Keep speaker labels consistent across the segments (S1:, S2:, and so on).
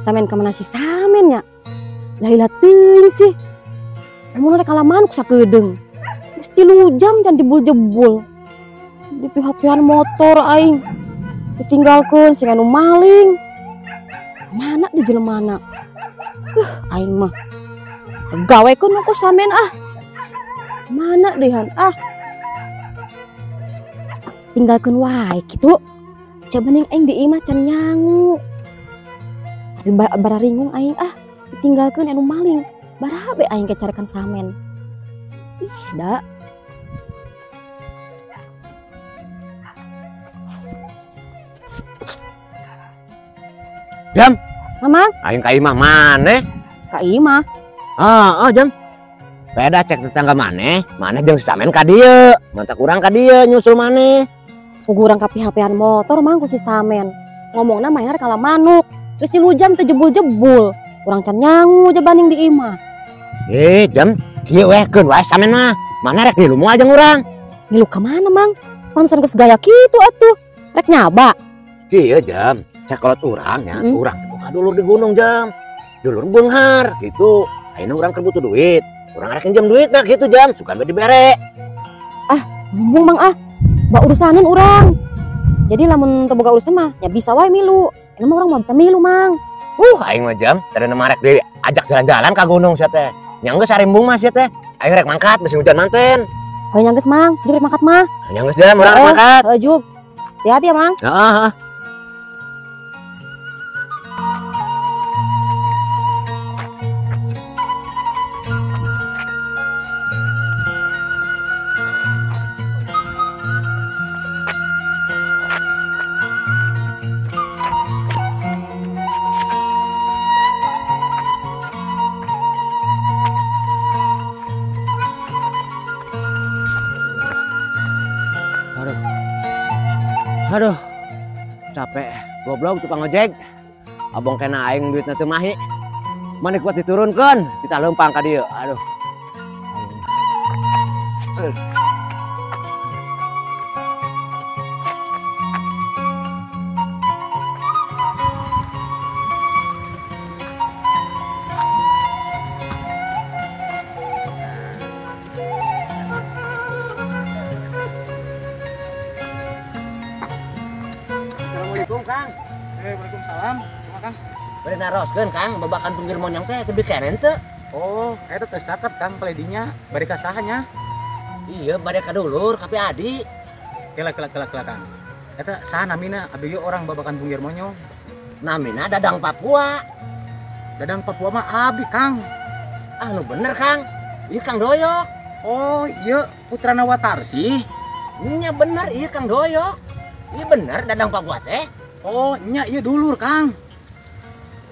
S1: Samen ka mana si Samen nya? Laila teuing sih. Mun rek kalaman ku sakedeung. Geus 3 jam can jebul-jebul. Di pihak-pihan motor aing. Ditinggalkeun sing anu maling. Mana di jelemana? Aing mah gawekeun ku Samen ah. Mana dehan ah. Tinggalkeun wae kitu. Coba ning aing di imah can nyangu. Tapi bararingung aing ah, ditinggalkeun anu maling. Barabe aing ke carikan Samen. Ih, da.
S2: Jam.
S1: Mamang.
S2: Aing ka imah maneh?
S1: Ka imah.
S2: Heeh, Jam. Beda cek tetangga maneh, maneh jeung si Samen ka dieu. Mantak urang ka dieu nyusul maneh.
S1: Pugu urang ka pihak-pihan motor mang ku si Samen. Ngomongna mainna rek kala manuk. Geus 3 jam teu jebul-jebul. Urang can nyangu jabaning di imah.
S2: Jam, kieu weh keun wae Samen mah. Mana rek ngilu moal jeung urang?
S1: Ngilu ka mana, Mang? Pantesan geus gaya kitu atuh. Rek nyaba.
S2: Kieu, Jam. Cek kolot urang nya, urang teh boga dulur di gunung, Jam. Dulur beunghar gitu. Ayeuna urang keur butuh duit. Urang rek nginjem duit nah gitu, Jam. Sugan we dibere.
S1: Ah, embung Mang ah. Ba urusanan urang. Jadi lamun teu boga urusan mah ya bisa wae milu. Ini mah urang mah bisa milu, Mang.
S2: Aing mah Jam, tadi mah rek diajak jalan-jalan ka gunung sia teh. Nya geus arimbung mah sia teh. Aing rek mangkat bisi hujan manten.
S1: Heuh nya geus, Mang, jeung rek mangkat mah.
S2: Nya geus Jam, urang rek mangkat.
S1: Heuh, Jub. Hati-hati ya, Mang.
S2: Heeh. Aduh, capek. Goblok tukang ojek. Abang kena aing duitna teu mahi. Maneh kuat diturunkeun, kita leumpang ka dieu. Aduh. Assalamualaikum, Kang.
S3: Waalaikumsalam. Kumaha, Kang?
S2: Bade naroskeun, Kang, babakan pinggir monyong teh teu bikenen teu?
S3: Oh, eta teh caket, Kang, paledinya. Bade ka saha nya?
S2: Iya, bade ka dulur, ka Adi.
S3: Kela kela kela kela, Kang. Eta saha namina? Abi ge orang babakan pinggir monyong.
S2: Namina Dadang Papua.
S3: Dadang Papua mah abdi, Kang.
S2: Ah, nu bener, Kang. Ieu Kang Doyok.
S3: Oh, ieu putrana Watarsi.
S2: Nya bener, ieu Kang Doyok. Iya bener Dadang Papua teh.
S3: Oh, nya ieu dulur, Kang.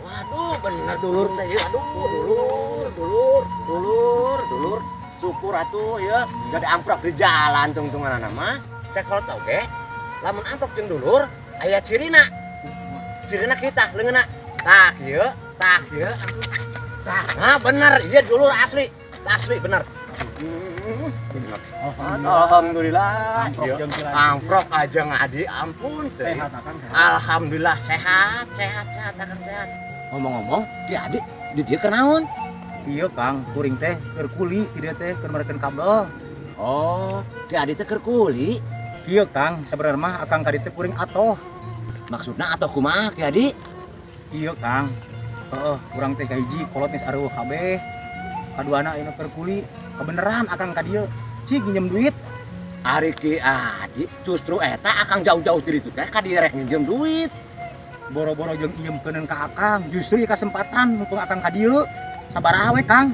S2: Waduh, bener dulur teh ieu. Aduh, dulur, dulur, dulur, dulur. Syukur atuh ieu jadi amprok di jalan tungtunganana mah. Cek kalau tau ge, lamun amprok jeung dulur aya cirina. Cirina kita leungeunna. Tah ieu, tah ieu. Tah, nah bener ieu dulur asli. Asli bener. Alhamdulillah. Amprok aja ngadi, ampun.
S3: Sehat Akang, sehat.
S2: Alhamdulillah sehat, sehat, sehat Akang sehat. Ngomong-ngomong, Ki Adi di dieu keur naon?
S3: Ieu Kang, kuring teh keur kuli, di dieu teh keur merekeun kabel.
S2: Oh, Ki Adi teh keur kuli.
S3: Kieu Kang, sebenarnya mah Akang ka dieu teh kuring atoh.
S2: Maksudna atoh kumaha Ki Adi?
S3: Ieu Kang. Heeh, urang teh kahiji kolot geus areueuh kabeh. Kaduana ayeuna keur kuli. Kebeneran Akang ka dieu. Cik nginjem duit.
S2: Ari Ki Adi justru eta Akang jauh-jauh diri teh ka dieu rek nginjem duit.
S3: Boro-boro jeung injemkeuneun ka Akang, justru ieu kasempatan mumpung Akang ka dieu. Sabaraha we, Kang?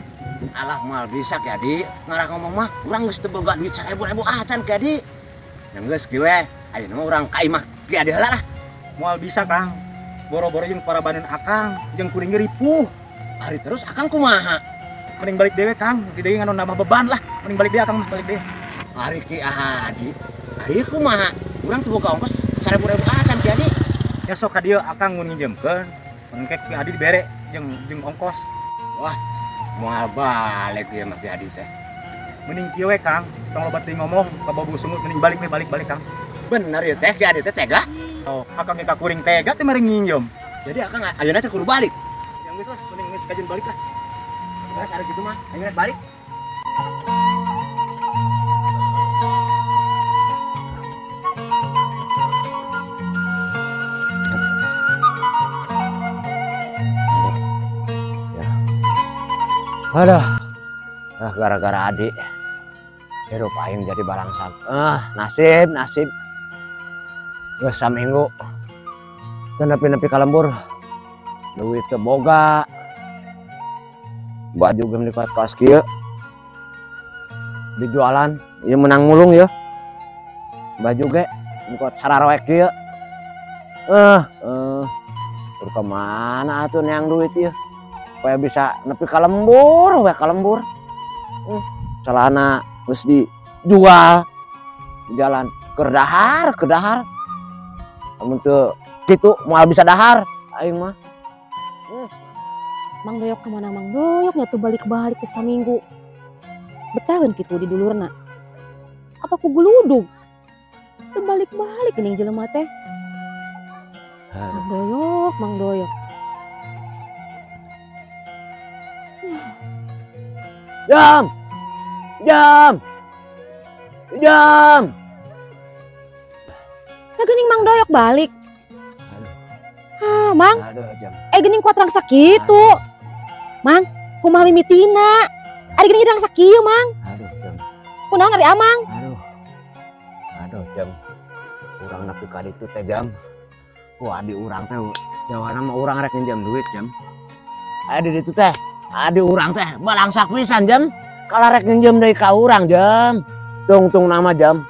S2: Alah moal bisa Ki Adi, ngarah ngomong mah urang geus teu boga duit 1000 acan Ki Adi. Nya geus kieu we, ayeuna mah urang ka imah Ki Adi heula lah.
S3: Moal bisa, Kang. Boro-boro jeung parabaneun Akang, jeung kuring ge ripuh.
S2: Ari terus Akang kumaha?
S3: Mending balik dewe, Kang. Di deui nganu nambah beban lah. Mending balik deui Akang mah, balik deui.
S2: Ari Ki Adi, ari kumaha? Urang teu boga ongkos 1000 acan Ki Adi.
S3: Ya sok ka dieu Akang mun nginjemkeun, mun engke Ki Adi dibere jeung ongkos.
S2: Wah, moal balik ieu mah Ki Adi teh.
S3: Mending kieu we, Kang. Tong loba teuing ngomong ka bobo sungut, mending balik we, balik balik, Kang.
S2: Bener ieu teh Ki Adi teh tega?
S3: Oh, Akang ge ka kuring tega teh mere nginjem.
S2: Jadi Akang ayeuna teh kudu balik.
S3: Geus lah, mending geus kajeun balik lah.
S2: Beres ari kitu mah, aing rek balik. Aduh. Ah, gara-gara adik hirup aing jadi balangsak. Ah, nasib, nasib. Geus saminggu teu nepi-nepi ka lembur. Duit teu boga. Baju ge meni kelas kieu. Dijualan, ieu menang mulung ieu. Baju ge meni sararoek kieu. Tur ka mana atuh neang duit ieu? Supaya bisa nepi ka lembur, we ka lembur. Celana geus dijual di jalan keur dahar, keur dahar. Lamun teu kitu moal bisa dahar aing mah.
S1: Mang Doyok kemana Mang Doyok nya teu balik-balik ke saminggu. Betaheun kitu di dulurna. Apa ku guludug? Teu balik-balik geuning jelema teh. Mang Doyok, Mang Doyok.
S2: Jam. Jam. Jam.
S1: Tah geuning Mang Doyok balik.
S2: Aduh.
S1: Ah, Mang.
S2: Aduh, jam.
S1: Geuning kuat rangsak kitu. Mang, kumaha mimitina? Ari geuning rangsak kieu, Mang.
S2: Aduh, jam.
S1: Kunaon ari Amang?
S2: Aduh. Aduh, jam. Urang nepi ka ditu teh, jam. Ku adi urang teh jawana mah urang rek nginjem duit, jam. Aya di ditu teh. Adi urang teh balangsak pisan, jam. Kalah rek nginjem deui ka urang, jam. Tungtung nama, jam.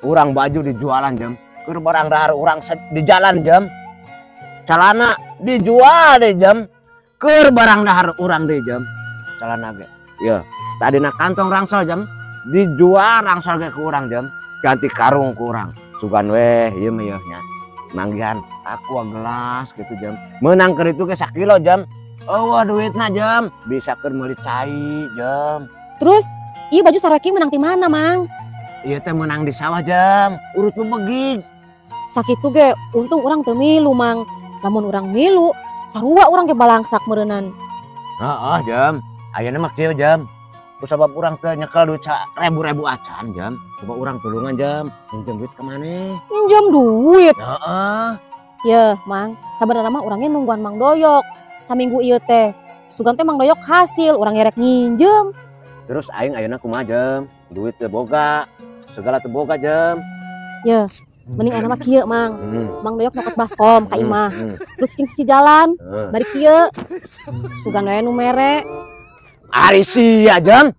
S2: Urang baju dijualan, jam. Keur barang dahar urang di jalan, jam. Celana dijual deh, jam. Keur barang dahar urang deh, jam. Celana ge. Ya, tadina kantong rangsel, jam. Dijual rangsel ge ku urang, jam. Ganti karung ku urang. Sugan weh ieu mah yeuh nya. Manggihan aqua gelas gitu, jam. Meunang keur itu ge sakilo, jam. Oh, duitna, jam. Bisa keur meuli cai, jam.
S1: Terus, ieu baju sarua menang ti mana, Mang?
S2: Ieu teh menang di sawah, jam. Urut bebegig.
S1: Sakitu ge untung urang teu milu, Mang. Lamun urang milu, sarua urang ge balangsak meureunnan.
S2: Heeh, jam. Ayeuna mah kieu, jam. Ku sabab urang teh nyekel duit ribu-ribu acan, jam. Coba urang tulungan, jam. Minjem duit ka maneh?
S1: Minjem duit?
S2: Heeh.
S1: Yeuh, Mang. Sabenerna mah urangnya nungguan Mang Doyok. Saminggu ieu teh. Sugan teh Mang Doyok hasil, urang rek nginjem.
S2: Terus aing ayeuna kumaha, jam? Duit teu boga. Segala teu boga, jam.
S1: Yeuh, mending ayeuna mah kieu, Mang. Mang Doyok nyokot baskom ka imah. Terus cicing sisi jalan, bari kieu. Sugan we nu mere.
S2: Ari sia, jam.